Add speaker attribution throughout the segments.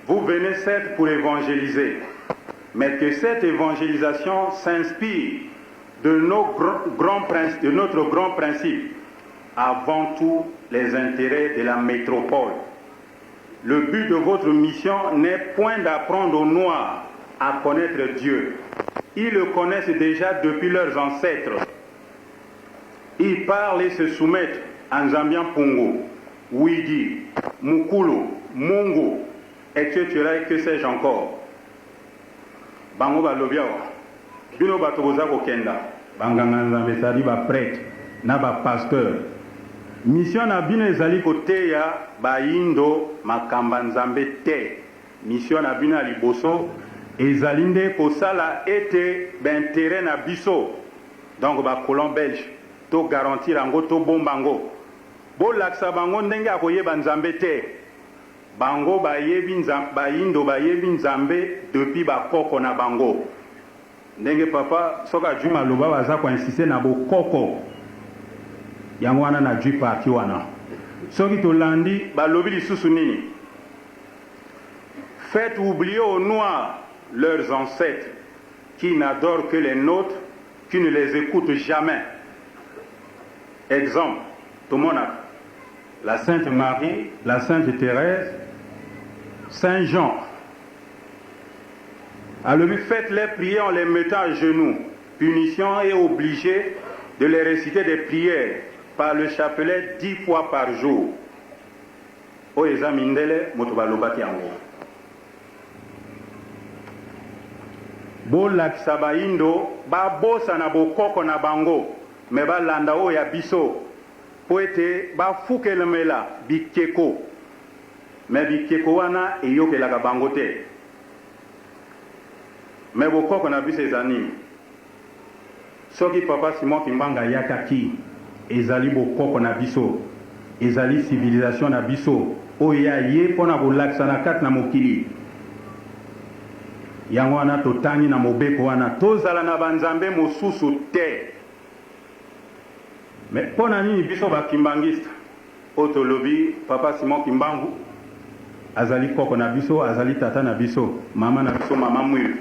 Speaker 1: Vous venez certes pour évangéliser, mais que cette évangélisation s'inspire de, nos grands, de notre grand principe, avant tout les intérêts de la métropole. Le but de votre mission n'est point d'apprendre aux Noirs à connaître Dieu. Ils le connaissent déjà depuis leurs ancêtres. Ils parlent et se soumettent à Nzambian Pungu, Widi, Mukulu, Mungu, etc. et que sais-je encore. Bango balobi awa, bino bato boza kokenda, banganga nzambe ezali ba prêtre na ba pasteur, mission na bino ezali koteya bayindo makambo ya Nzambe te. Mission na bino ya liboso ezali nde kosala ete ba interet na biso, donc ba colons belges, to garantir yango, tobomba yango. Bolakisa bango ndenge ya koyeba Nzambe te. Bango bayebi bayindo bayebi Nzambe depuis ba koko na bango. Ndenge papa soki ajui maloba baza ko insister na bokoko. Yango wana na jui partie wana. Soki tolandi balobi lisusu nini? Faites oublier aux noirs leurs ancêtres qui n'adorent que les nôtres, qui ne les écoutent jamais. Exemple, tomonaka la Sainte Marie, la Sainte Thérèse, Saint Jean. Alobi faites-les prier en les mettant à genoux, punition et obligé de les réciter des prières par le chapelet 10 fois par jour. Oyo eza mindele moto balobaki yango. Bolakisa bayindo babosana bokoko na bango mais balanda oyo ya biso po ete bafukelemela bikeko mais bikeko wana eyokelaka bango te. Mais bokoko na biso eza nini? Soki papa Simon Kimbangu ayakaki ezali bokoko na biso, ezali civilisation na biso oyo ye aye mpo na kolakisa na kati na mokili. Yango wana totangi na mobeko wana tozala na ba nzambe mosusu te. Mais mpo na nini biso ba kimbanguistes oyo tolobi papa Simon Kimbangu azali koko na biso, azali tata na biso, mama na biso mama Mwilu,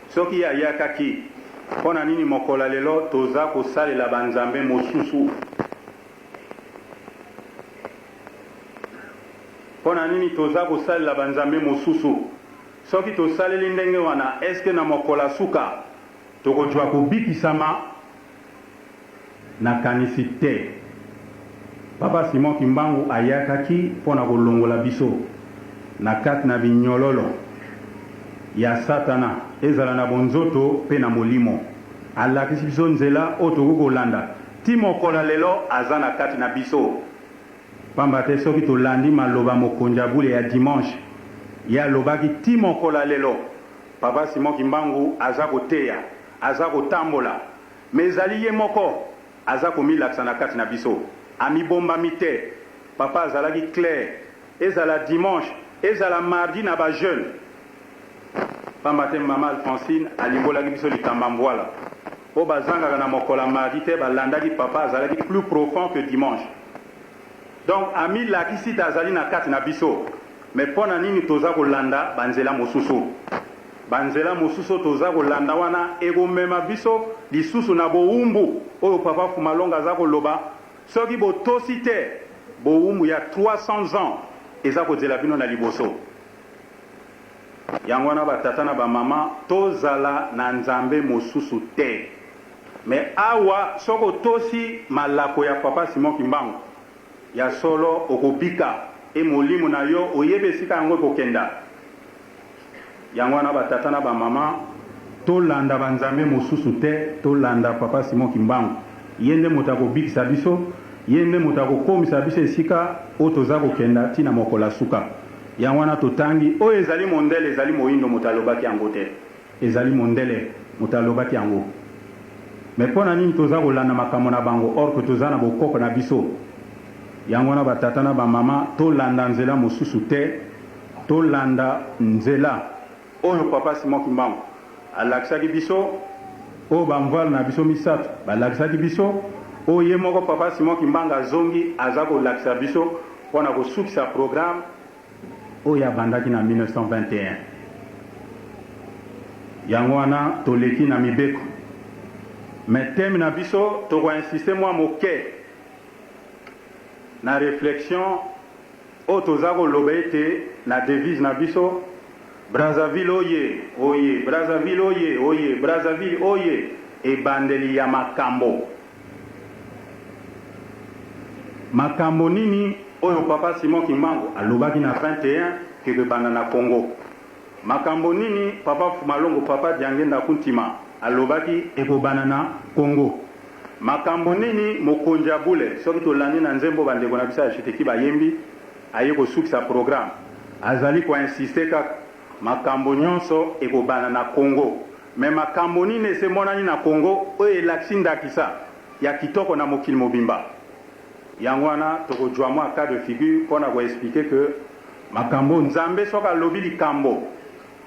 Speaker 1: soki ye ayakaki, mpo na nini mokolo ya lelo toza kosalela ba nzambe mosusu? Mpo na nini toza kosalela ba nzambe mosusu? Soki tosaleli ndenge wana, est ce que na mokolo ya suka tokozua kobikisama? Nakanisi te. Papa Simon Kimbangu ayakaki mpo na kolongola biso na kati na binyololo ya Satana, ezala na bonzoto mpe na molimo. Alakisi biso nzela oyo tokoki kolanda ti mokolo ya lelo aza na kati na biso. Pamba te soki tolandi maloba mokonzi ya bule ya dimanche, ye alobaki ti mokolo ya lelo Papa Simon Kimbangu aza koteya, aza kotambola, mais ezali ye moko aza komilakisa na kati na biso. Amibombami te. Papa azalaki clair, ezala dimanche, ezala mardi na ba jeunes. Pamba te mama Alphonsine alimbolaki biso likamba mvuala oyo bazangaka na mokolo ya mardi te, balandaki papa azalaki plus profond que dimanche. Donc amilakisi te azali na kati na biso. Mais pona nini toza kolanda ba nzela mosusu? Ba nzela mosusu oyo toza kolanda wana ekomema biso lisusu na bowumbu oyo Papa Fumalonga aza koloba, soki botosi te, bowumbu ya 300 ans eza kozela bino na liboso. Yango wana ba tata na ba mama tozala na Nzambe mosusu te. Mais awa soki otosi malako ya Papa Simon Kimbangu, Ya solo, okobika, e molimo na yo oyebi esika yango ekokenda. Yango wana ba tata na ba mama, tolanda ba nzambe mosusu te, tolanda Papa Simon Kimbangu. Ye nde moto akobikisa biso, ye nde moto akokomisa biso esika oyo toza kokenda ti na mokolo ya suka. Yango wana totangi, oyo ezali mondele, ezali moindo moto alobaki yango te. Ezali mondele moto alobaki yango. Mais pona nini toza kolanda makambo na bango or que toza na bokoko na biso? Yango wana ba tata na ba mama tolanda nzela mosusu te, tolanda nzela oyo papa Simon Kimbangu alakisaki biso, oyo ba mvuala na biso misatu balakisaki biso, oyo ye moko papa Simon Kimbangu azongi aza kolakisa biso pona kosukisa programme. oyo abandaki na 1921. Yango wana toleki na mibeko. Mais thème na biso toko insister mwa moke na reflexion oyo toza koloba ete na devise na biso Brazzaville oye, oye, Brazzaville oye, oye, Brazzaville oye, ebandeli ya makambo. Makambo nini oyo Papa Simon Kimbangu alobaki na 21 que ekobanda na Congo? Makambo nini Papa Fumalongo, Papa Diangenda Kuntima alobaki ekobanda na Congo? Makambo nini Mokonzi ya Bule, soki tolandi na nzembo bandeko na biso ya Jiteki bayembi, aye kosukisa programme, azali ko insister kaka makambo nionso ekobanda na Congo. Mais makambo nini esi emonani na Congo oyo elakisi ndakisa ya kitoko na mokili mobimba? Yango wana tokozua mua cas de figure pona ko expliquer que makambo oyo Nzambe soki alobi likambo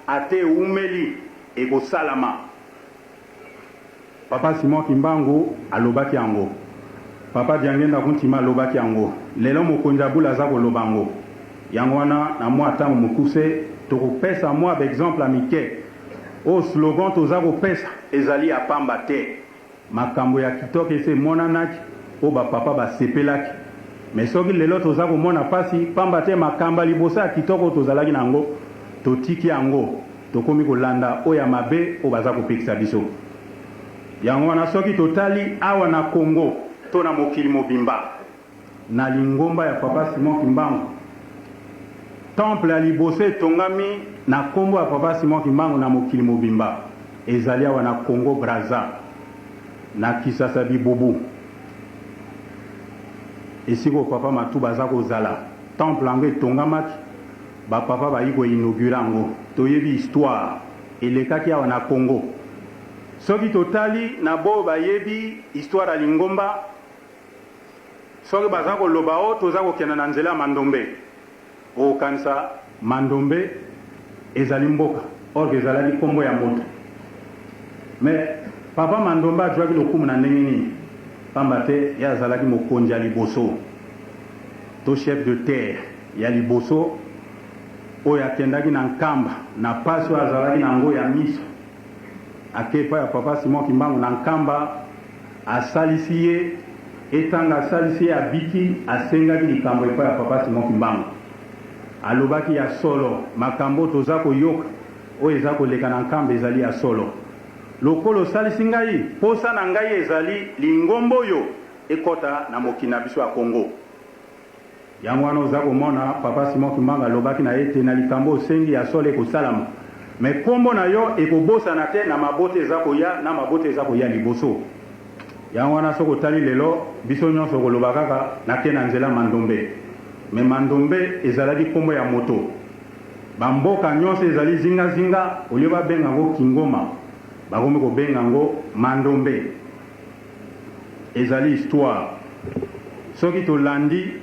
Speaker 1: ata ewumeli ekosalama. Papa Simon Kimbangu alobaki yango, Papa Diangienda Kuntima alobaki yango, lelo mokonzi ya bule aza koloba yango. Yango wana na mua tango mokuse tokopesa mua ba exemples ya mike oyo slogan toza kopesa ezali ya pamba te. Makambo ya kitoko esi emonanaki oyo ba papa basepelaki mais soki lelo toza komona pasi pamba te makambo ya liboso ya kitoko oyo tozalaki na yango totiki yango tokomi kolanda oyo ya mabe oyo baza kopekisa biso. Yango wana soki totali awa na Congo to na mokili mobimba na lingomba ya Papa Simon Kimbangu, temple ya liboso etongami na kombo ya Papa Simon Kimbangu na mokili mobimba ezali awa na Congo Brazza na Kisasa Bibubu esika oyo Papa Matuba aza kozala. Temple yango etongamaki ba papa bayi ko inaugurer yango. Toyebi histoire elekaki awa na Congo. Soki totali na boyo bayebi histoire ya lingomba, Soki baza koloba oh toza kokenda na nzela ya Mandombe, okokanisa Mandombe ezali mboka or que ezalaki kombo ya moto. Mais papa Mandombe ajuaki lokumu na ndenge nini? Pamba te ye azalaki mokonzi ya liboso to chef de terre ya liboso oyo akendaki na Nkamba na pasi oyo azalaki na yango ya miso. Ake epai ya papa Simon Kimbangu na Nkamba, asalisi ye, etanga asalisi ye abiki, asengaki likambo epai ya papa Simon Kimbangu. Alobaki ya solo, makambo oyo toza koyoka, oyo eza koleka na Nkamba ezali ya solo. Lokola osalisi ngai, posa na ngai ezali lingomba oyo ekota na mokili na biso ya Congo. Yango wana oza komona papa Simon Kimbangu alobaki na ye te na likambo osengi ya solo ekosalama mais kombo na yo ekobosana te na mabota eza koya na mabota eza koya liboso. Yango wana soki otali lelo biso nionso okoloba kaka nake na nzela Mandombe mais Mandombe ezalaki kombo ya moto. Ba mboka nionso ezali zinga zinga au lieu babenga yango Kingoma bakomi kobenga yango Mandombe. Ezali histoire soki tolandi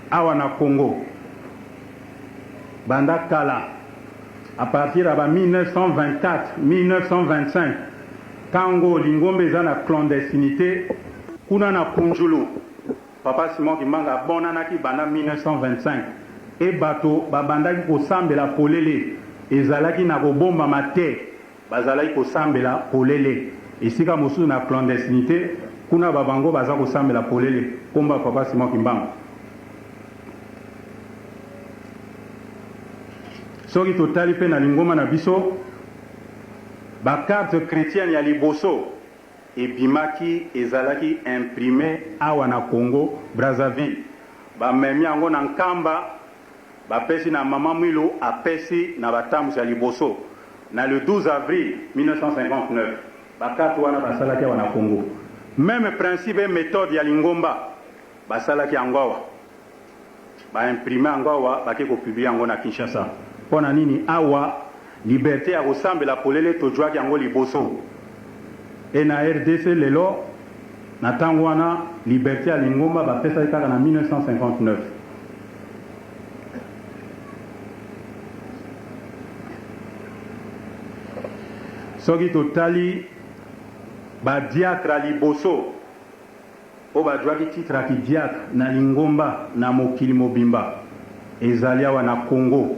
Speaker 1: awa na Congo banda kala à partir ya ba 1924, 1925 tango lingomba eza na clandestinite kuna na Kunjulu. Papa Simon Kimbangu abonanaki banda 1925 et bato babandaki kosambela polele, ezalaki na kobombama te. Bazalaki kosambela polele esika mosusu na clandestinite, kuna ba bango baza kosambela polele kombo ya Papa Simon Kimbangu. Soki totali pe na lingomba na biso, ba carte chretienne ya liboso ebimaki ezalaki imprime awa na Congo Brazzaville, bamemi yango na Nkamba. Bapesi na Mama Mwilu apesi na batambusi ya liboso na le 12 avril 1959. Ba carte wana basalaki awa na Congo. Meme principe et methode ya lingomba basalaki yango awa. Ba imprimer yango awa bake ko publier yango na Kinshasa. Pona nini awa liberte ya kosambela polele tojuaki yango liboso et na rdc lelo na tango wana liberte ya lingomba bapesaki kaka na 1959. Soki totali ba diacre ya liboso oyo bazuaki titre ya ki diacre na lingomba na mokili mobimba, Ezali awa na Congo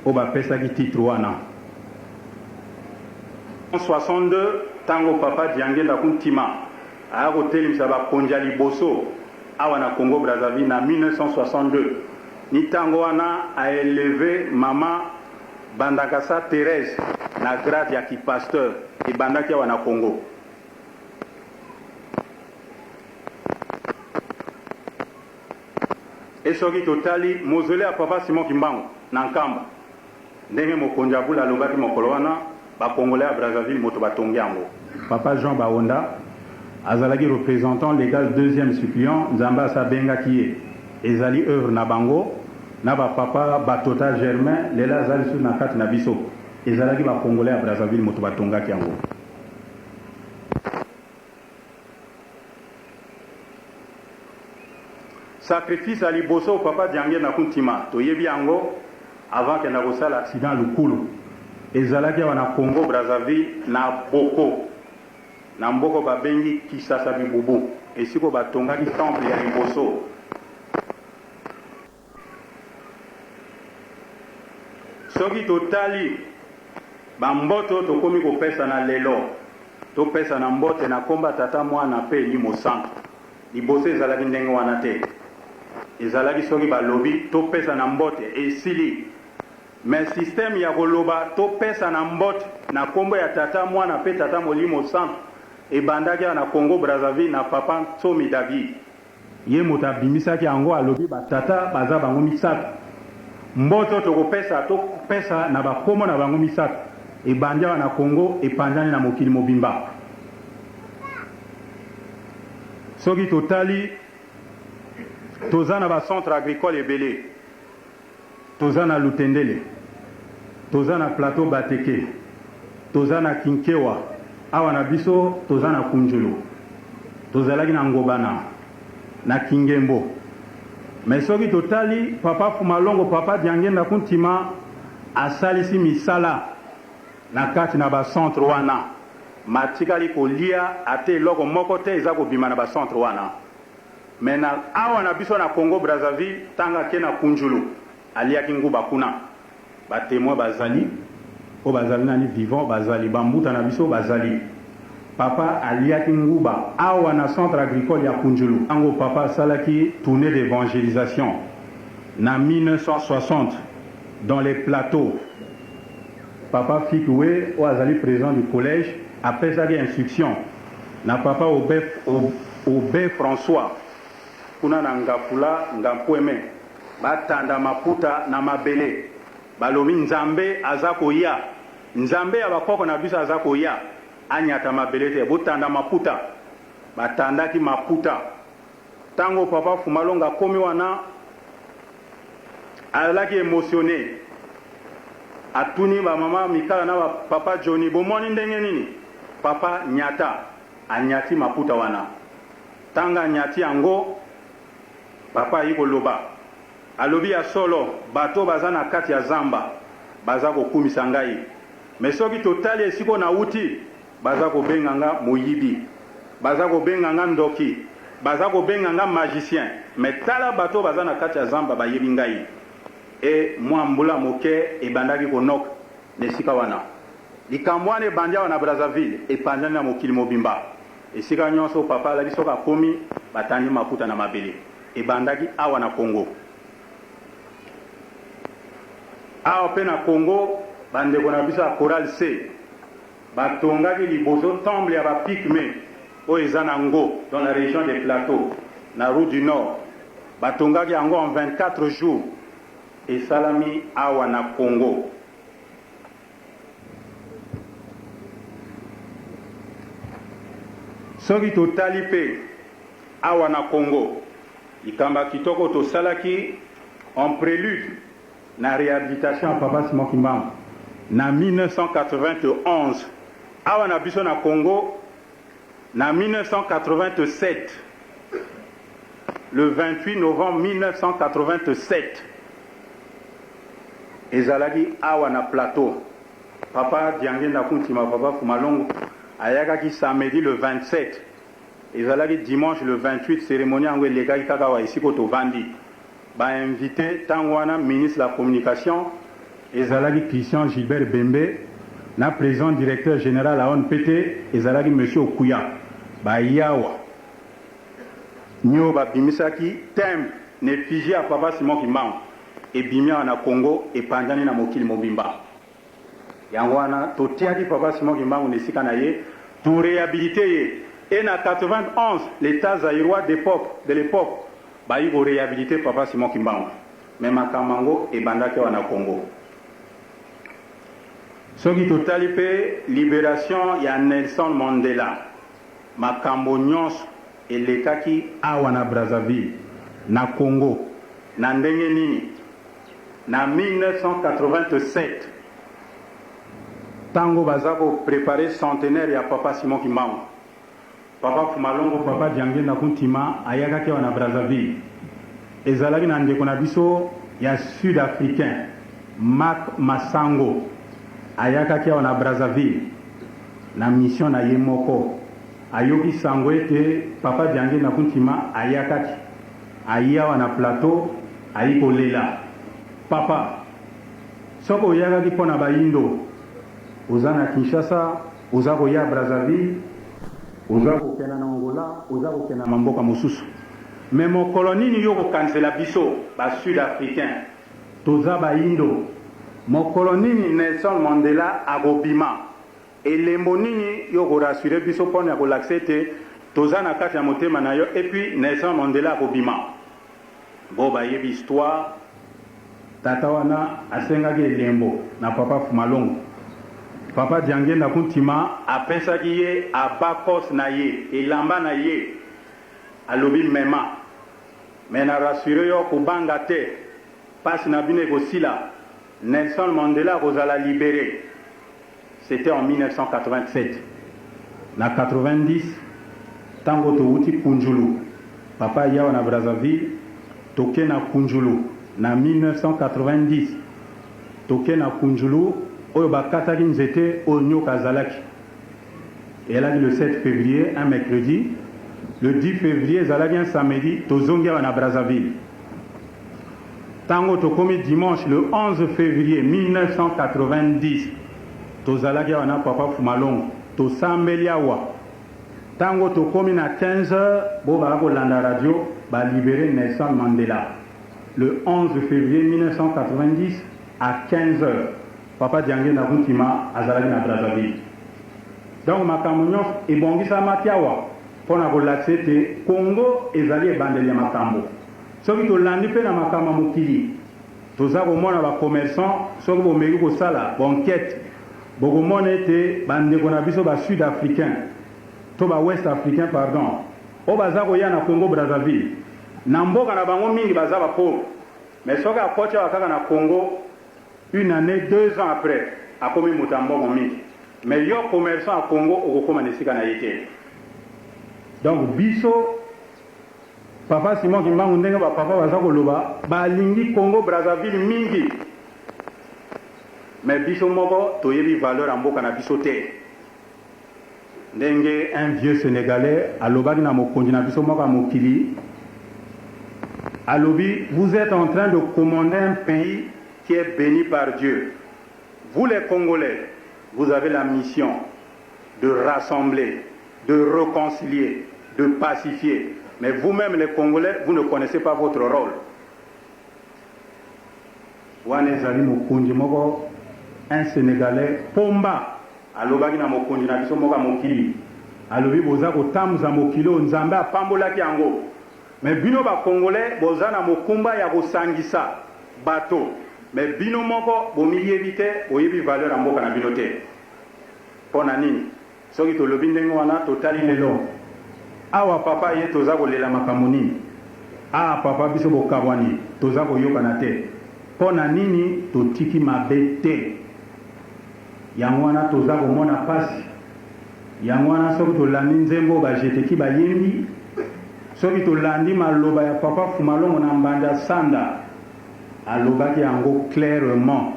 Speaker 1: oyo bapesaki titre wana. 62 tango Papa Diangienda Kuntima aya kotelemisa bakonzi ya liboso awa na Congo Brazzaville na 1962, ni tango wana a elever mama Bandakasa Therèse na grade ya ki pasteur ebandaki awa na Congo. Et soki totali mausolee ya Papa Simon Kimbangu na Nkamba, ndenge mokonzi ya bula alobaki mokolo wana, ba Congolais ya Brazzaville moto batongi yango. Papa Jean Bahonda azalaki representant legal deuxième suppliant, Nzambe asi abengaki ye. Ezali oeuvre na bango na ba Papa Batota Germain, lelo aza lisusu na kati na biso. Ezalaki ba Congolais ya Brazzaville moto batongaki yango. Sacrifice ya liboso papa Diangienda Kuntima toyebi yango avant akenda kosala accident Lukulu ezalaki awa na Congo Brazzaville na Boko na mboko babengi Kisasa Bibubu esika oyo batongaki temple ya liboso. Soki totali ba mbote oyo tokomi kopesana lelo, topesana mbote na kombo ya Tata, Mwana pe Elimo Santu. Liboso ezalaki ndenge wana te. Ezalaki soki balobi topesana mbote, esili. Mais système ya koloba topesana mbote na kombo ya Tata, Mwana pe Tata Molimo Santu ebandaki awa na Congo Brazzaville na Papa Nsomi David. Ye moto abimisaki yango alobi ba tata baza bango misato mbote oyo tokopesa topesa na ba kombo na bango misato ebandi awa na Congo epanzani na mokili mobimba soki totali toza na ba centre agricole ebele toza na Lutendele toza na plateau Bateke toza na Kinkewa awa na biso toza na Kunjulu tozalaki na Ngobana na Kingembo mais soki totali papa Fumalongo papa Diangienda Kuntima asalisi misala na kati na ba centre wana matikali kolia ata eloko moko te eza kobima na ba centre wana. Mais na awa na biso na Congo Brazzaville tanga ake na Kunjulu aliaki nguba kuna ba temoins bazali oyo bazali nani vivant bazali ba mbuta na biso bazali papa aliaki nguba awa na centre agricole ya Kunjulu tango papa asalaki tournee d'evangelisation na 1960 dans les plateaux papa Fikwe oyo azali president du collège apesaki instruction Na papa Obe Obe François kuna na Ngafula Ngampueme ba tanda maputa na mabele balobi Nzambe aza koya Nzambe ya ba koko na biso aza koya anyata mabele te botanda maputa batandaki maputa tango papa Fumalonga akomi wana azalaki emotionne atuni ba mama Mikala na ba papa Johnny bomoni ndenge nini papa nyata anyati maputa wana tanga anyati yango papa ayi koloba alobi ya solo bato baza na kati ya zamba baza kokumisa ngai mais soki totali esika oyo nawuti Baza kobenga nga moyibi, baza kobenga nga ndoki, baza kobenga nga magicien, mais tala bato oyo baza na kati ya zamba bayebi ngai. Et mua mbula moke ebandaki konoka na esika wana. Likambo wana ebandi awa na Brazzaville, epanzani na mokili mobimba. Esika nionso oyo papa alaki soki akomi, batandi maputa na mabele. Ebandaki awa na Congo. Awa pe na Congo, ba ndeko na biso ya Chorale C Batongaki liboso temple ya ba pygmees oyo eza na Ngo, dans la region des plateaux, na route du Nord. Batongaki yango en 24 jours. Esalami awa na Congo. Soki totali mpe awa na Congo, likambo ya kitoko tosalaki en prelude Na rehabilitation ya Papa Simon Kimbangu na 1991, awa na biso na Congo na 1987, le 28 novembre 1987, ezalaki awa na plateau. Papa Diangienda Kuntima, Papa Fumalongo ayakaki samedi le 27, ezalaki dimanche le 28, ceremonie yango elekaki kaka awa esika oyo tovandi. Ba invites tango wana ministre de la communication ezalaki Christian Gilbert Bembe na president directeur general ya ONPT ezalaki monsieur Okuya. Baye awa nio babimisaki timbre na effigie ya Papa Simon Kimbangu ebimi awa na Congo epanzani na mokili mobimba. Yango wana totiaki Papa Simon Kimbangu na esika na ye, to rehabiliter ye et na 91 l'etat zairois d'epoque de l'epoque bayi ko rehabiliter Papa Simon Kimbangu. Mais makambo yango ebandaki awa na Congo. Soki totali mpe liberation ya Nelson Mandela, makambo nionso elekaki awa na Brazzaville, na Congo, na ndenge nini? Na 1987, tango baza ko preparer centenaire ya Papa Simon Kimbangu, Papa Fumalongo, Papa Diangienda Kuntima ayakaki awa na Brazzaville. Ezalaki na ndeko na biso ya sud africain Marc Masango ayakaki awa na Brazzaville na mission na ye moko. Ayoki sango ete Papa Diangienda Kuntima ayakaki. Aye awa na plateau ayi kolela papa soki oyakaki pona bayindo oza na Kinshasa oza koya Brazzaville oza kokenda na Angola oza kokenda na mboka mosusu mais mokolo nini yo okokanisela biso ba sud africain toza bayindo mokolo nini Nelson Mandela akobima Elembo nini yo oko rassurer biso pona ya kolakisa ete toza na kati ya motema na yo et puis Nelson Mandela akobima? Bo bayebi histoire, tata wana asengaki elembo na papa Fumalongo. Papa Diangienda Kuntima apesaki ye abakos na ye, elamba na ye, alobi mema. Mais na rassurer yo kobanga te, pasi na bino ekosila, Nelson Mandela akozala libere. C'etait en 1987. Na 90, tango towuti Kunjulu, papa aye awa na Brazzaville, toke na Kunjulu na 1990. Toke na Kunjulu oyo bakataki nzete oyo nyoka azalaki. Eyalaki le 7 fevrier, un mercredi. Le 10 fevrier ezalaki un samedi, tozongi awa na Brazzaville. Tango tokomi dimanche le 11 fevrier 1990, tozalaki awa na papa Fumalongo, tosambeli awa. Tango tokomi na 15 heures, bo baya kolanda radio, ba liberer Nelson Mandela. Le 11 fevrier 1990 à 15 heures, papa Diangienda Kuntima azalaki na Brazzaville. Donc makambo nionso ebongisamaki awa pona kolakisa ete Congo ezali ebandeli ya makambo. Soki tolandi mpe na makambo ya mokili, toza komona ba commerçants, soki bomeki kosala ba enquetes, bokomona ete ba ndeko na biso ba sud africains to ba ouest africains pardon, oyo baza koya na Congo Brazzaville, na mboka na bango mingi baza ba pauvres, mais soki akoti awa kaka na Congo, une annee, 2 ans après, akomi moto ya mbongo mingi. Mais yo commerçant ya Congo okokoma na esika na ye te. Donc biso Papa Simon Kimbangu ndenge ba papa baza koloba balingi Congo Brazzaville mingi mais biso moko toyebi valeur ya mboka na biso te ndenge un vieux senegalais alobaki na mokonzi na biso moko ya mokili alobi vous etes en train de commander un pays qui est beni par Dieu vous les congolais vous avez la mission de rassembler de reconcilier, de pacifier. Mais vous-même les Congolais, vous ne connaissez pas votre role. Wana ezali mokonzi moko un Senegalais Pomba alobaki na mokonzi na biso moko ya mokili, alobi boza kotambuza mokili oyo Nzambe apambolaki yango, mais bino ba Congolais boza na mokumba ya kosangisa bato, mais bino moko bomiyebi te, boyebi valeur ya mboka na bino te. Pona nini? Soki tolobi ndenge wana totali lelo awa papa ye toza kolela makambo nini? Ah papa biso bokabwani toza koyokana te pona nini totiki mabe te yango wana toza komona pasi yango wana soki tolandi nzembo oyo ba jeteki bayembi soki tolandi maloba ya papa fumalongo na mbanda sanda alobaki yango clairement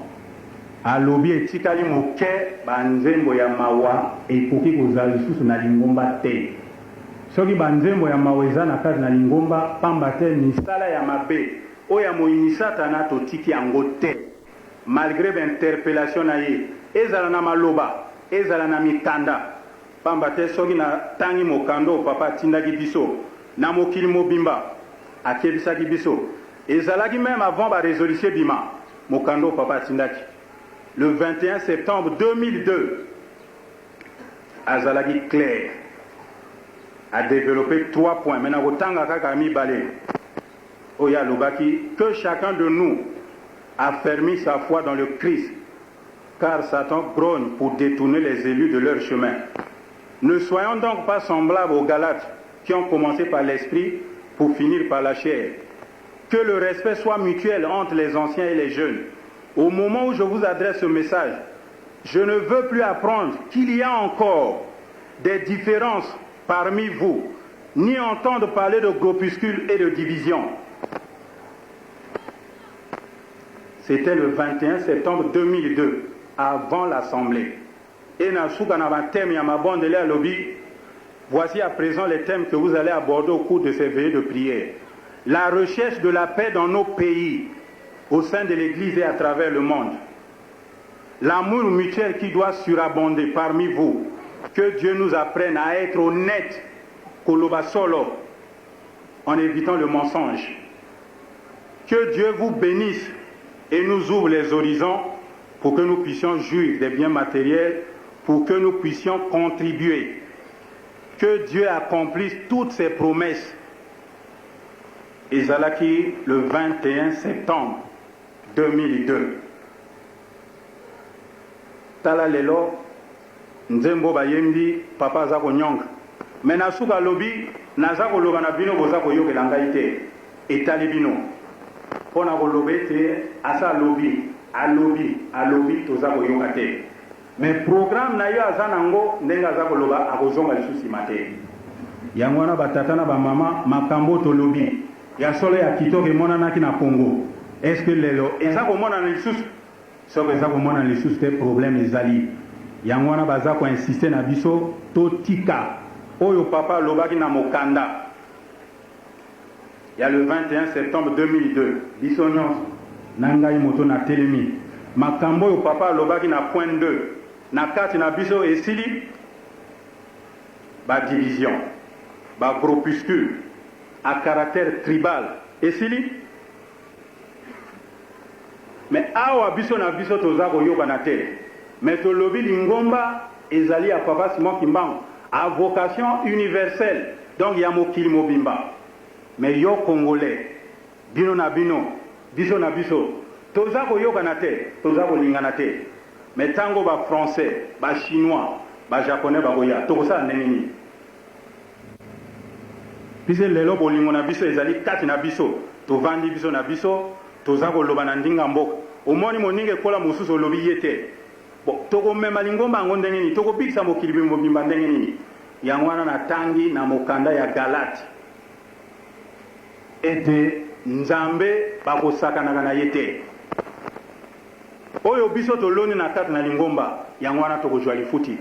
Speaker 1: Alobi etikali moke ba nzembo ya mawa ekoki kozala lisusu na lingomba te. Soki ba nzembo ya mawa eza na kati na lingomba, pamba te misala ya mabe. Oyo ya moyini Satana totiki yango te malgre ba interpellation na ye ezala na maloba ezala na mikanda. Pamba te soki na tangi mokanda oyo Papa atindaki biso na mokili mobimba akebisaki biso ezalaki meme avant ba resolution ebima mokanda oyo Papa atindaki le 21 septembre 2002 azalaki clair a developper trois points mais nakotanga kaka ya mibale. Oyo alobaki, Que chacun de nous affermisse sa foi dans le Christ, car Satan grogne pour détourner les élus de leur chemin. Ne soyons donc pas semblables aux Galates qui ont commencé par l'esprit pour finir par la chair. Que le respect soit mutuel entre les anciens et les jeunes. Au moment où je vous adresse ce message, je ne veux plus apprendre qu'il y a encore des différences parmi vous, ni entendre parler de groupuscules et de divisions. C'était le 21 septembre 2002, avant l'Assemblée. Et na suka na ba thèmes ya mabondeli alobi, voici à présent les thèmes que vous allez aborder au cours de ces veillées de prière. La recherche de la paix dans nos pays, au sein de l'Église et à travers le monde. L'amour mutuel qui doit surabonder parmi vous. Que Dieu nous apprenne à être honnête, koloba solo, en évitant le mensonge. Que Dieu vous bénisse et nous ouvre les horizons pour que nous puissions jouir des biens matériels, pour que nous puissions contribuer. Que Dieu accomplisse toutes ses promesses. Ezalaki le 21 septembre 2002. Tala lelo nzembo bayembi papa aza konyonga mais na suka alobi naza koloba na bino boza koyokela ngai te etali bino mpo na koloba ete asa alobi alobi alobi toza koyoka te mais programme na yo aza nango ndenge aza koloba akozonga lisusu nsima te. Yango wana ba tata na ba mama makambo tolobi ya solo ya kitoko emonanaki na Congo est ce que lelo eza komonana lisusu? Soki eza komonana lisusu te problème ezali. Yango wana baza ko insister na biso totika oyo papa alobaki na mokanda ya le 21 septembre 2002. Biso nionso, na ngai moto natelemi, makambo oyo papa alobaki na point 2 na kati na biso esili? Ba divisions, ba groupuscules à caractère tribal esili? Mais awa biso na biso toza koyokana te mais tolobi lingomba ezali ya papa Simon Kimbangu à vocation universelle donc ya mokili mobimba mais yo congolais bino na bino biso na biso toza koyokana te toza kolingana te mais tango ba français ba chinois ba japonais bakoya tokosala ndenge nini? Puisque lelo bolingo na biso ezali kati na biso, tovandi biso na biso, toza koloba na ndinga mboka. Omoni moninga ekola mosusu olobi ye te. Bon, tokomema lingomba yango ndenge nini? Tokobikisa mokili mobimba ndenge nini? Yango wana natangi na mokanda ya Galate ete Nzambe bakosakanaka na ye te. Oyo biso toloni na kati na lingomba, yango wana tokozwa lifuti.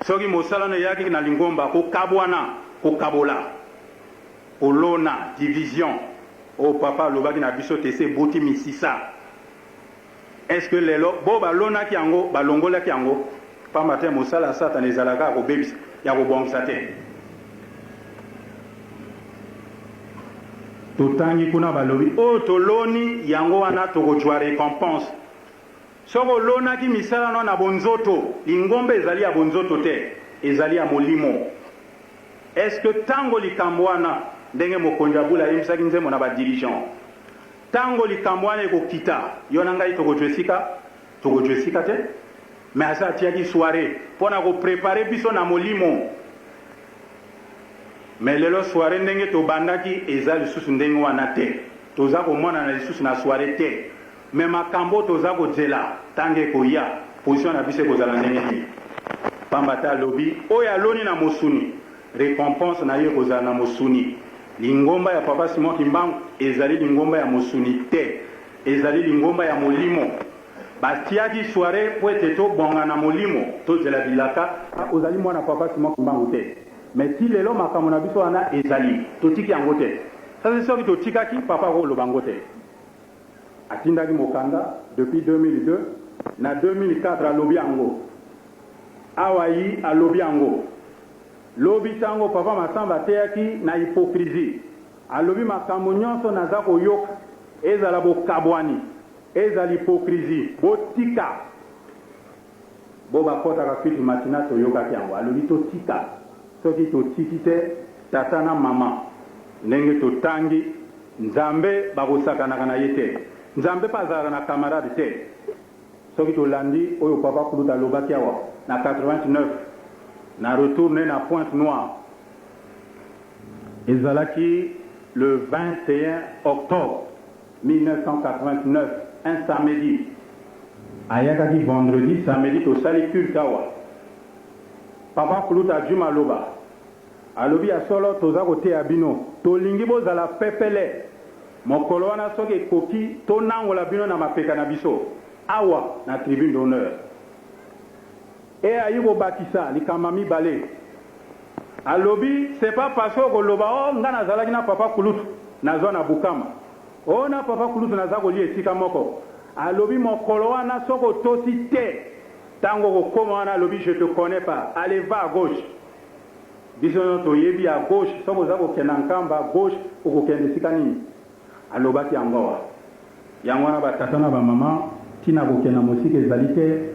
Speaker 1: Soki mosala no eyaki na lingomba, kokabwana, kokabola, kolona, division, oyo papa alobaki na biso te esi eboti misisa. Est-ce que lelo bo balonaki yango, balongolaki yango? Pamba te mosala ya satana ezalaka ya kobebisa, ya kobongisa te. Totangi kuna balobi oyo toloni yango wana tokozwa recompense. Soki olonaki misala no na bonzoto, lingomba ezali ya bonzoto te, ezali ya molimo. Est ce que tango likambo wana, ndenge mokonzi ya bule ayembisaki nzembo na ba dirigeants, tango likambo wana ekokita, yo na ngai tokozwa esika? Tokozwa esika te. Mais asi atiyaki soiree mpo na ko preparer biso na molimo. Mais lelo soiree ndenge tobandaki eza lisusu ndenge wana te. Toza komonana lisusu na soiree te. Mais makambo oyo toza kozela tango ekoya, position na biso ekozala ndenge nini? Pamba te alobi, oyo aloni na mosuni, recompense na ye ekozala na mosuni. Lingomba ya Papa Simon Kimbangu ezali lingomba ya mosuni te, ezali lingomba ya molimo. Batiaki soiree mpo ete tobonga na molimo, tozela bilaka. Ozali mwana Papa Simon Kimbangu te, mais ti lelo makambo na biso wana ezali, totiki yango te. Sasi soki totikaki, papa akoloba yango te. Atindaki mokanda depuis 2002, na 2004 alobi yango. Awa yi alobi yango. Lobi tango papa Massamba ateyaki na hypocrisie, alobi makambo nyonso naza koyoka ezala bokabwani, ezala hypocrisie, botika. Bo bakotaka culte matinal toyokaki yango, alobi totika. Soki totiki te, tata na mama ndenge totangi, Nzambe bakosakanaka na ye te. Nzambe pe azalaka na camarade te. Soki tolandi oyo papa Kulutu alobaki awa na 89 na retour ne na Pointe Noire, ezalaki le 21 octobre 1989, un samedi, ayakaki vendredi, samedi tosali culte awa. Papa Kulutu azwi maloba, alobi ya solo toza koteya bino, tolingi bozala pepele. Mokolo wana soki ekoki, tonangola bino na mapeka na biso awa na tribune d'honneur. E ayi kobakisa likambo ya mibale, alobi c'est pas parce que okoloba oh nga nazalaki na papa Kulutu nazwa na Bukama, oh na papa Kulutu naza kolia esika moko. Alobi mokolo wana soki otosi te, tango okokoma wana alobi je te connais pas, allez va à gauche. Biso nionso toyebi à gauche soki oza kokende na Nkamba à gauche okokende esika nini? Alobaki yango awa. Yango wana ba tata na ba mama tina kokenda mosika ezali te,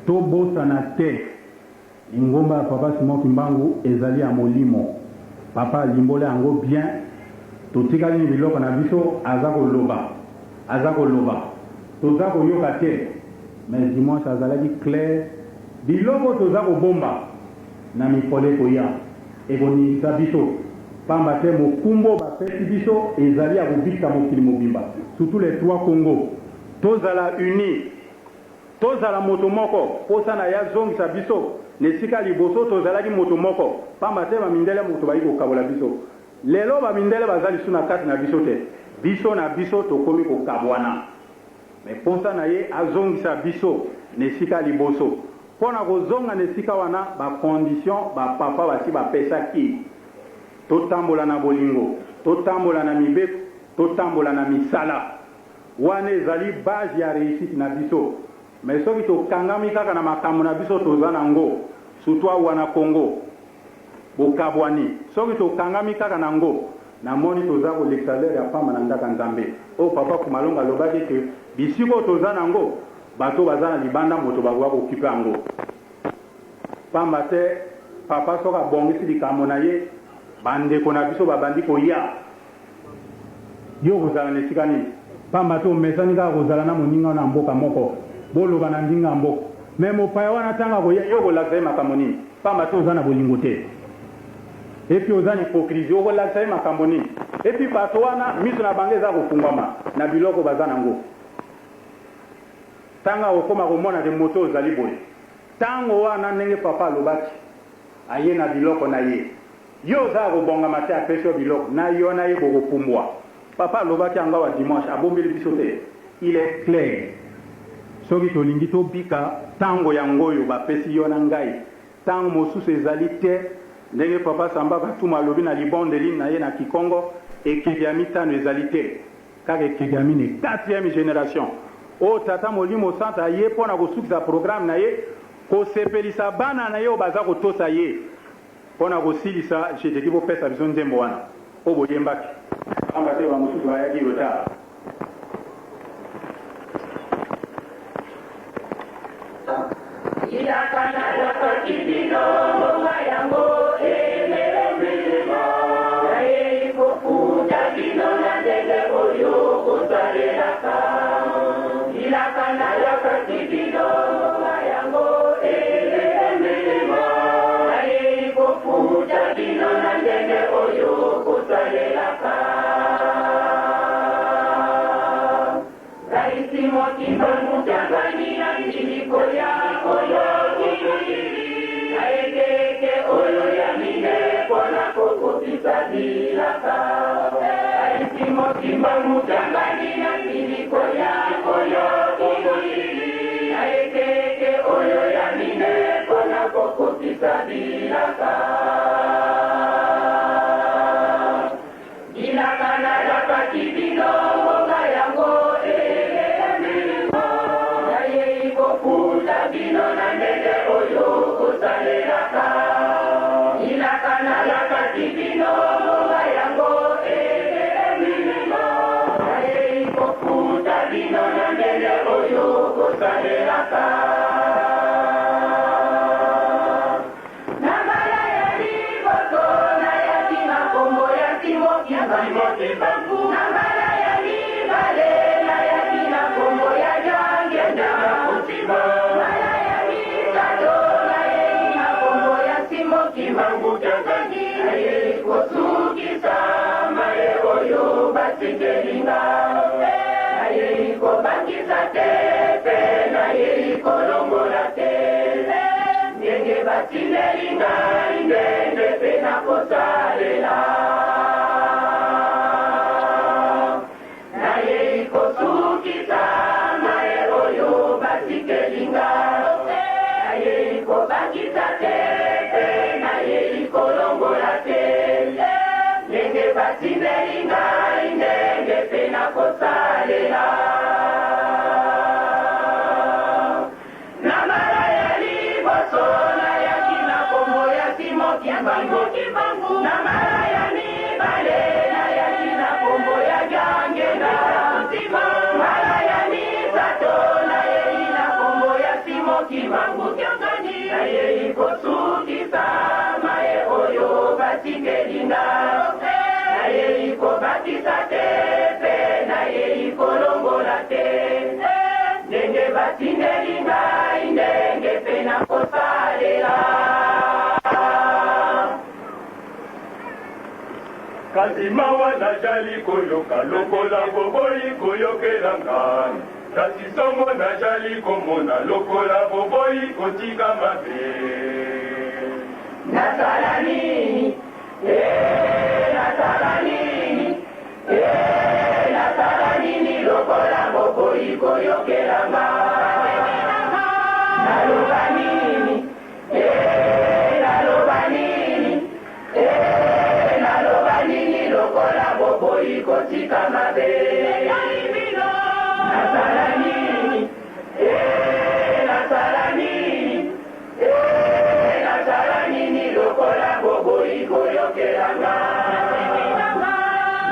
Speaker 1: tobosana te lingomba ya papa Simon Kimbangu ezali ya molimo. Papa alimboli yango bien, totikali ni biloko na biso aza koloba, aza koloba toza koyoka te mais dimanche azalaki clair, biloko toza kobomba Na mikolo ekoya, ekoningisa biso, pamba te mokumba oyo bapesi biso ezali ya kobikisa mokili mobimba, surtout les trois Congo. Tozala unis, tozala moto moko, posa na ye azongisa biso na esika ya liboso tozalaki moto moko, pamba te ba mindele moto bayi kokabola biso. Lelo ba mindele baza lisusu na kati na biso te, biso na biso tokomi kokabwana. Mais posa na ye azongisa biso na esika ya liboso. Mpo na kozonga na esika wana, ba conditions ba papa basi bapesaki, totambola na bolingo, totambola na mibeko, totambola na misala. Wana ezali base ya reussite na biso. Mais soki tokangami kaka na makambo na biso toza na ngo, surtout awa na Congo, bokabwani, soki tokangami kaka na ngo, namoni toza kolekisa l'heure ya pamba na ndaka Nzambe. Oyo papa Kumalonga alobaki que bisika oyo toza na ngo, Bato oyo baza na libanda moto bakoka ko occuper yango pamba te papa soki abongisi likambo na ye ba ndeko na biso babandi koya yo okozala na esika nini pamba te omesani kaka kozala na moninga na mboka moko boloba na ndinga ya mboka mais mopaya wana tango akoya yo okolakisa ye makambo nini pamba te oza na bolingo te et puis oza na hypocrisie okolakisa ye makambo nini et puis bato wana miso na bango eza kofungwama na biloko baza na ngo. Tanga okoma komona ke moto ozali boye. Tango wana ndenge papa alobaki aye na biloko na ye. Yo oza ya kobongama te apesi yo biloko na yo na ye bokopumbwa. Papa alobaki yango awa dimanche abombeli biso te. Il est clair soki tolingi tobika tango yangoyo bapesi yo na ngai tango mosusu ezali te ndenge papa Samba Katumu alobi na libondeli na ye na kikongo ekeke ya mitano ezali te. Kaka ekeke ya minei, quatrième generation, oyo Tata Molimo Santu aye mpo na kosukisa programme na ye, kosepelisa bana na ye oyo baza kotosa ye. Mpo na kosilisa, Jeteki bopesa biso nzembo wana oyo boyembaki. Pamba te bamosusu bayaki retard.
Speaker 2: Bilaka nalakaki bino ngonga yango emelemi, nayei kofuta bino na ndenge oyo bosalelaka. Bilaka nalakaki bino ngonga yango emelemi, nayei kofuta bino na ndenge oyo bosalelaka. Ngai Simon Kimbangu Kiangani nandimi koya oyo kili na ekeke oyo ya mine mpona kokokisa bilaka. Ngai Simon Kimbangu Kiangani nandimi koya oyo kili na ekeke oyo ya mine mpona kokokisa bilaka. Bilaka. nalakaki bino ngonga yango eleki. Nayei kofuta bino na ndenge oyo bosalelaka. Bilaka nalakaki bino ngonga yango eleki. Nayei kofuta bino na ndenge oyo bosalelaka. Na mbala ya liboso nayaki na kombo ya Simon Kimbangu. Na mbala ya mibale nayaki na kombo ya Diangienda. Mbala ya misato nayei na kombo ya Simon Kimbangu. Nayei kosukisa maye oyo batikeli nga. Nayei kobakisa te mpe nayei kolongola te. Ndenge batindeli ngai ndenge mpe nakosalela. Nayei kosukisa maye oyo batikeli nga. Nayei kobakisa te mpe nayei kolongola te. Ndenge batindeli ngai ndenge mpe nakosalela. Na mbala ya liboso nayaki na kombo ya Simon Kimbangu. Na mbala ya mibale nayaki na kombo ya Diangienda. Mbala ya misato nayei na kombo ya Simon Kimbangu. Nayei kosukisa maye oyo batikeli nga. Nayei kobakisa te mpe nayei kolongola te. Ndenge batindeli ngai ndenge mpe nakosalela.
Speaker 3: Kasi mawa najali koyoka lokola boboyi koyokela ngai. Kasi somo najali komona lokola boboyi kotika mabe.
Speaker 2: Nasala nini? Eh, nasala nini? Eh, nasala nini lokola boboyi koyokela ngai? Naloba nini? Eh, naloba nini? Eh, naloba nini lokola boboyi kotika mabe? Nasala nini? Eh, nasala nini? Eh, nasala nini lokola boboyi koyokela ngai?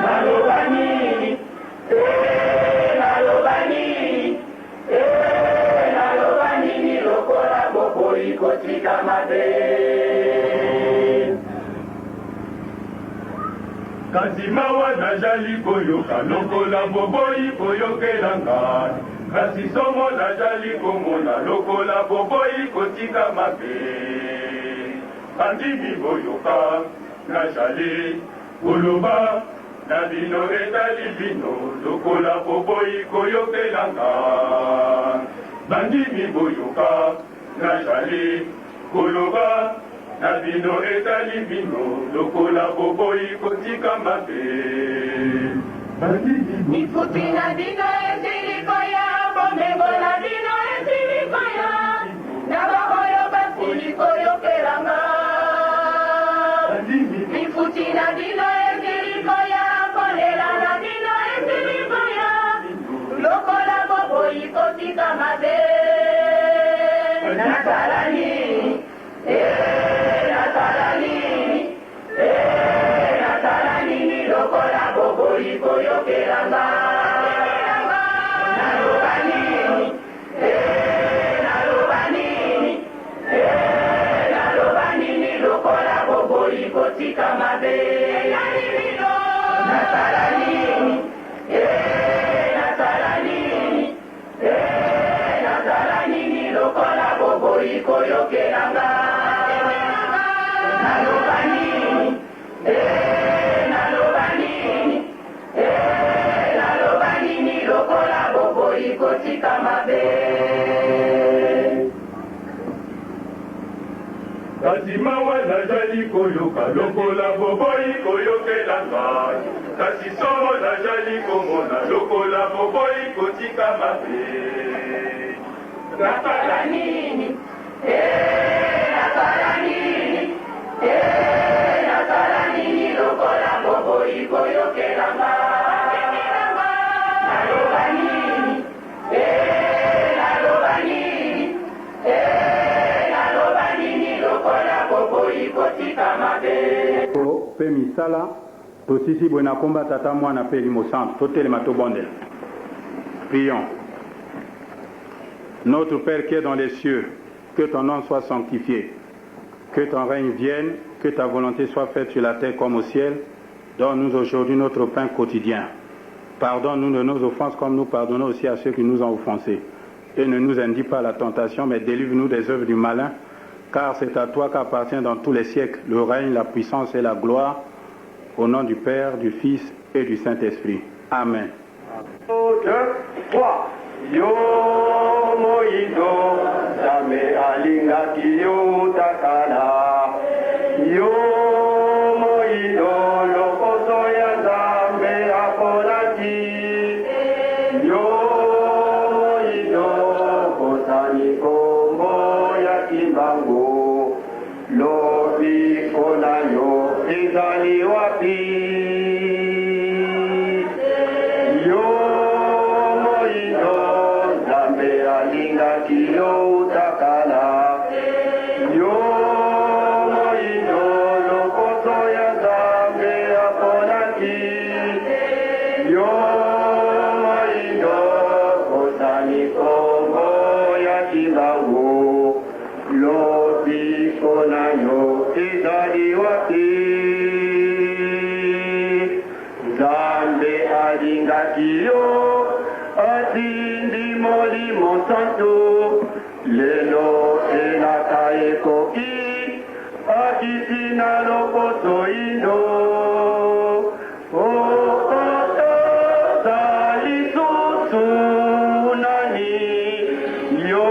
Speaker 2: Naloba nini? Eh, naloba nini? Eh, naloba nini lokola boboyi kotika mabe?
Speaker 3: Kasi mawa najali koyoka lokola boboyi koyokela ngai. Kasi somo najali komona lokola boboyi kotika mabe. Bandimi boyoka, najali koloba na bino etali bino lokola boboyi koyokela ngai. Bandimi boyoka, najali koloba na bino etali bino lokola boboyi kotika mabe. Bandimi
Speaker 2: Lifuti na bino esili koya, bomengo na bino esili koya, na baoyo basili koyokela nga.
Speaker 3: Bandimi
Speaker 2: Lifuti na bino esili koya, kolela na bino esili koya, lokola boboyi kotika mabe. Nasala nini? Eh, nasala nini? Eh, nasala nini lokola boboyi koyokela nga? Naloba nini? Eh, naloba nini? Eh, naloba nini lokola boboyi kotika mabe? Nasala nini? Eh, nasala nini? Eh, nasala nini lokola boboyi koyokela nga? Naloba nini? Eh, naloba nini? Eh, naloba nini lokola boboyi kotika mabe?
Speaker 3: Kasi mawa nazali koyoka lokola boboyi koyokela ngai. Kasi somo nazali komona lokola boboyi kotika mabe.
Speaker 2: Nasala nini? Eh, nasala nini? Eh, nasala nini lokola boboyi koyokela nga?
Speaker 1: mpe misala. Tosisi boye na komba Tata, Mwana mpe Elimo Santu. Totelema tobondela. Prions. Notre Père qui est dans les cieux, que ton nom soit sanctifié, que ton règne vienne, que ta volonté soit faite sur la terre comme au ciel. Donne-nous aujourd'hui notre pain quotidien. Pardonne-nous de nos offenses comme nous pardonnons aussi à ceux qui nous ont offensés. Et ne nous induis pas à la tentation, mais délivre-nous des œuvres du malin, car c'est à toi qu'appartient dans tous les siècles le règne, la puissance et la gloire, au nom du Père, du Fils et du Saint-Esprit. Amen.
Speaker 3: 2, 3. Yo moyindo Nzambe alingaki yo takala. Yo moyindo lokoso ya Nzambe aponaki. Yo moyindo bosani kombo ya Kimbangu. Lobiko na yo ezali wapi? Yo moyindo Nzambe alingaki yo utakala. Yo moyindo lokoso ya Nzambe aponaki. Yo moyindo bosani kombo ya Kimbangu. Lobiko na yo ezali wapi? Nzambe alingaki yo, atindi Molimo Santu. Lelo elaka ekoki, akiti na loposo indo. Okotosa lisusu nani? Yo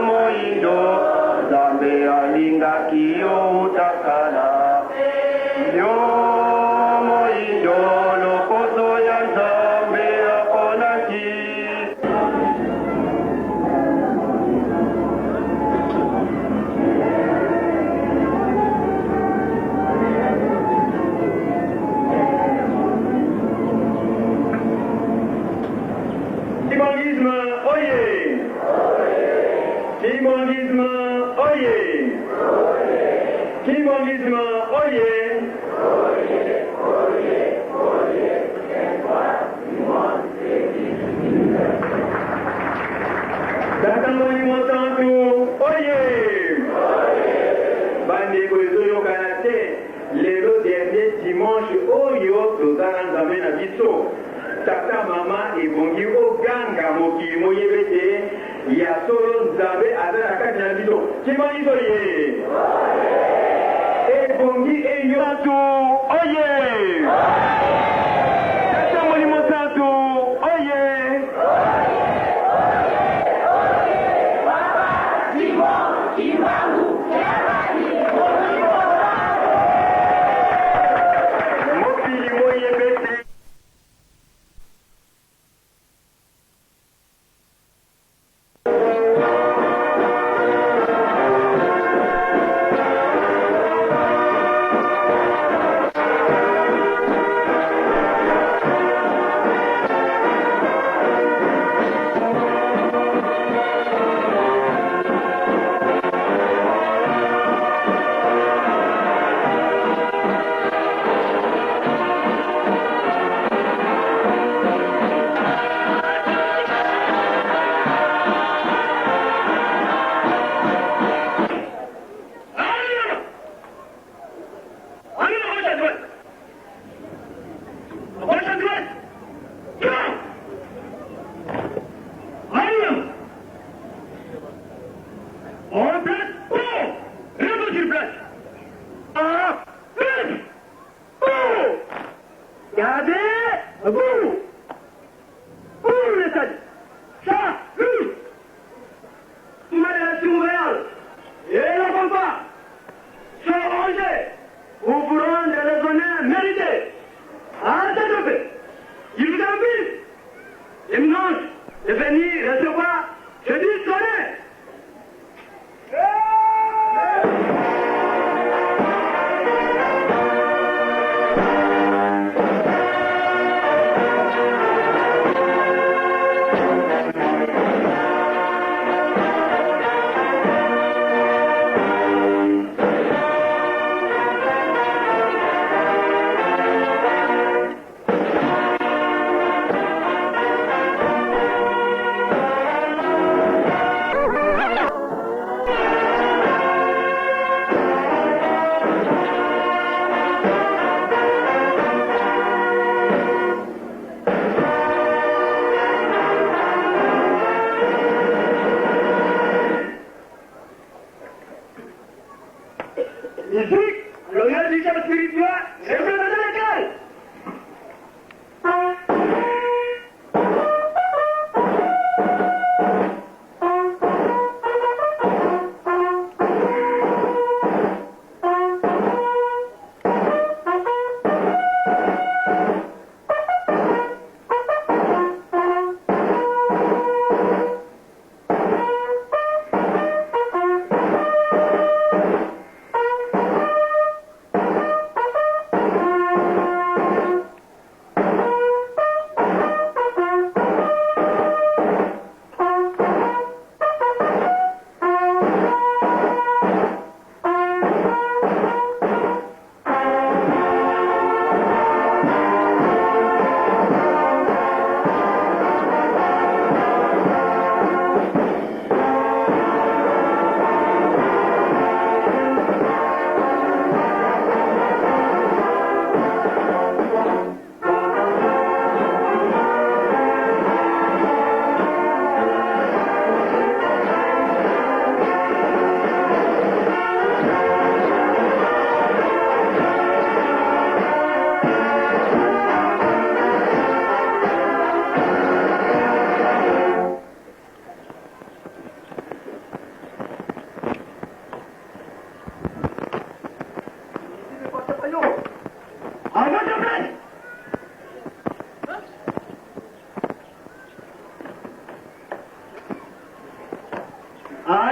Speaker 3: moyindo, Nzambe alingaki yo utakala. Yo moyindo lokoso ya Nzambe aponaki.
Speaker 4: Kimbanguisme oye! Kimbanguisme oye! Kimbanguisme oye! Tata Molimo Santu oye! Bandeko ezoyokana te, lelo dernier dimanche oyo toza na Nzambe na biso. Tata mama ebongi oganga mokili moyebe ete ya solo Nzambe aza na kati na biso. Kimbanguisme oye! Ebongi eyo Santu oye! Tata Molimo Santu oye! Mokili moyebe te.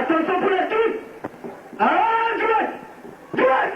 Speaker 5: Attention pour la suite. À droite. Droite.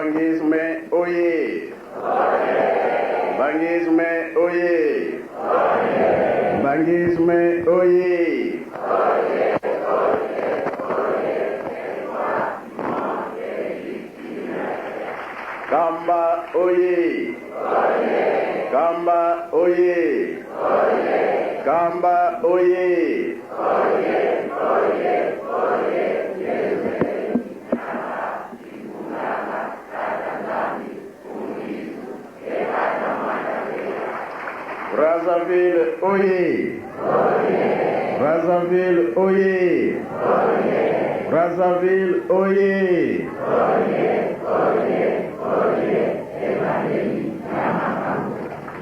Speaker 6: Kimbanguisme oye! Kimbanguisme oye! Kimbanguisme oye! Kamba oye! Kamba oye! Kamba oye! Brazzaville oye! Brazzaville oye! Brazzaville oye!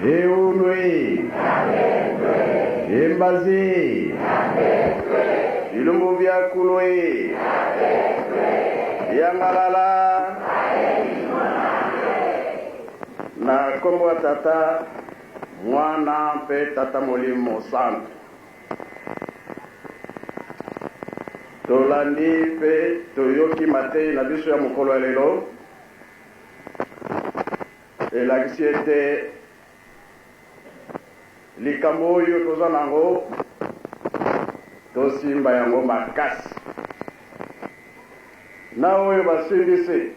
Speaker 6: Eunwe! Embazi! Bilumbu bya kulwe! Yangalala! Na nkombo ya Tata, Mwana mpe Tata Molimo Santu. Tolandi mpe toyoki mateyi na biso ya mokolo ya lelo elakisi ete likambo oyo toza na yango tosimba yango makasi na oyo basimbisi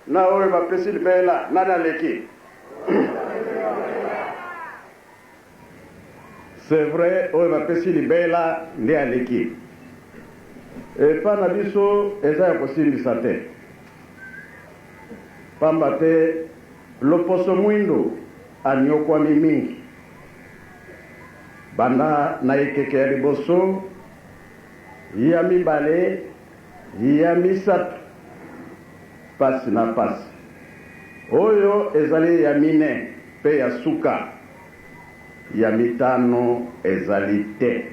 Speaker 6: na oyo bapesi libela nani aleki? C'est vrai oyo bapesi libela nde aleki. Epa na biso eza ya kosimbisa te. Pamba te loposo mwindo aniokwami mingi. Banda na ekeke ya liboso, ya mibale, ya misato, pasi na pasi. Oyo ezali ya mine pe ya suka. Ya mitano ezali te.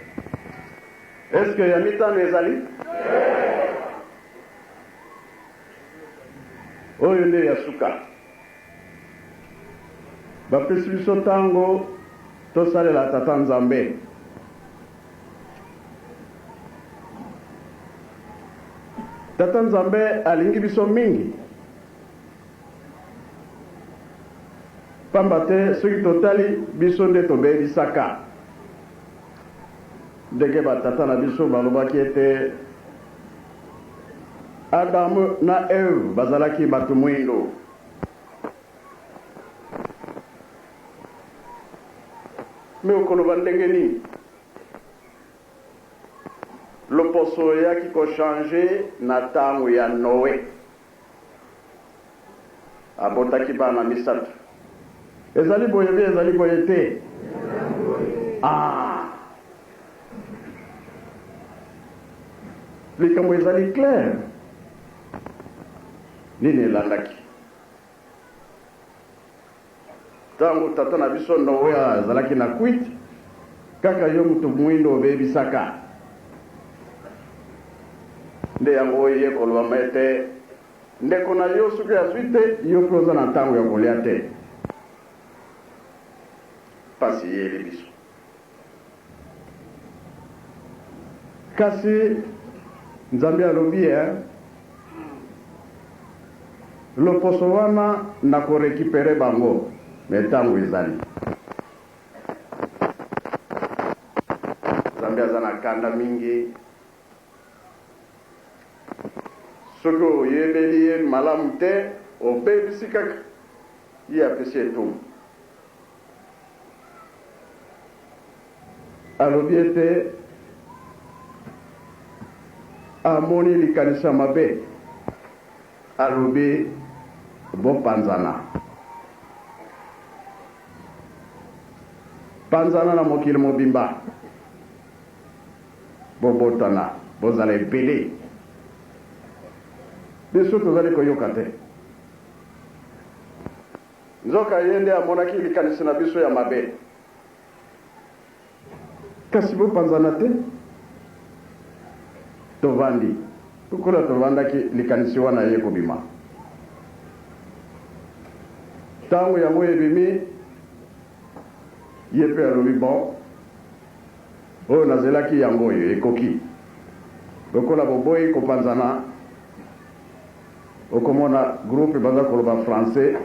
Speaker 6: Est ce que ya mitano ezali? Oyo nde ya suka. Bapesi biso tango tosalela Tata Nzambe. Tata Nzambe alingi biso mingi. Pamba te soki totali, biso nde tobebisaka. Ndenge ba tata na biso balobaki ete Adam na Eve bazalaki bato mwindo. Mais okoloba ndenge nini? Loposo eyaki ko changer na tango ya Noe. Abotaki bana misato. Ezali boye be ezali boye te? Ah! Likambo ezali clair. Nini elandaki? Tango tata na biso Noe azalaki na kwiti, kaka yo moto mwindo obebisaka. Nde yango eye kolobama ete ndeko na yo soki azwi te, yo mpe oza na ntango ya kolia te. Mpasi eyeli biso. Kasi Nzambe alobi eh, loposo wana nako recuperer bango, mais tango ezali. Nzambe aza na kanda mingi, soki oyebeli ye malamu te, obebisi kaka, ye apesi etumbu. Alobi ete amoni likanisi ya mabe, alobi, Bopanzana. Panzana na mokili mobimba. Bobotana, bozala ebele. Biso tozali koyoka te. Nzoka ye nde amonaki likanisi na biso ya mabe. Kasi bopanzana te. Tovandi. Lokola tovandaki, likanisi wana eye kobima. Tango yango ebimi, ye pe alobi, Bon, oyo nazelaki yango oyo, ekoki. Lokola boboyi kopanzana. Okomona groupe baza koloba français,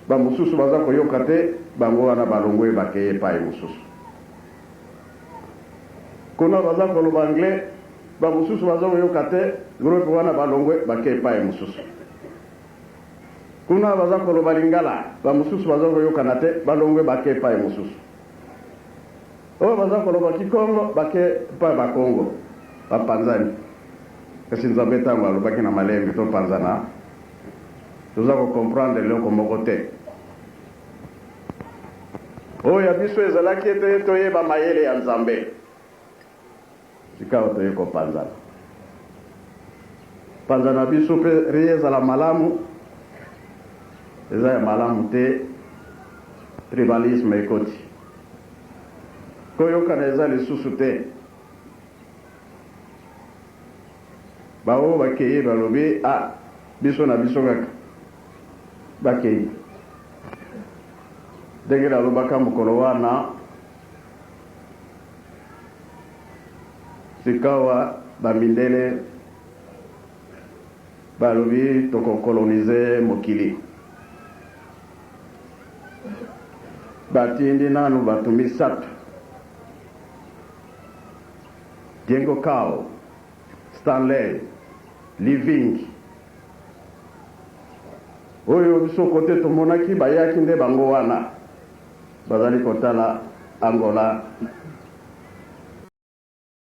Speaker 6: ba mosusu baza koyoka te, bango wana balongwe bakei epai mosusu. Kuna baza koloba anglais, ba mosusu baza koyoka te, groupe wana balongwe bakei epai mosusu. Kuna baza koloba lingala, ba mosusu baza koyokana te, balongwe bake epai mosusu. Oyo baza koloba kikongo, bake epai bakongo, bapanzani. Kasi Nzambe tango alobaki na malembe topanzana, toza ko comprendre eloko moko te. Oyo ya biso ezalaki ete toyeba mayele ya Nzambe. Sikawa toye kopanzana. Panzana biso mpe rie ezala malamu, eza ya malamu te, tribalisme ekoti. Koyokana eza lisusu te. Baoyo bakei balobi, ah, biso na biso kaka. Bakei. Ndenge nalobaka mokolo wana, Sikawa ba mindele balobi toko coloniser mokili. Batindi nanu batu misatu, Diego Cao, Stanley, Living. Oyo biso kote tomonaki bayaki nde bango wana. Bazali kotala Angola.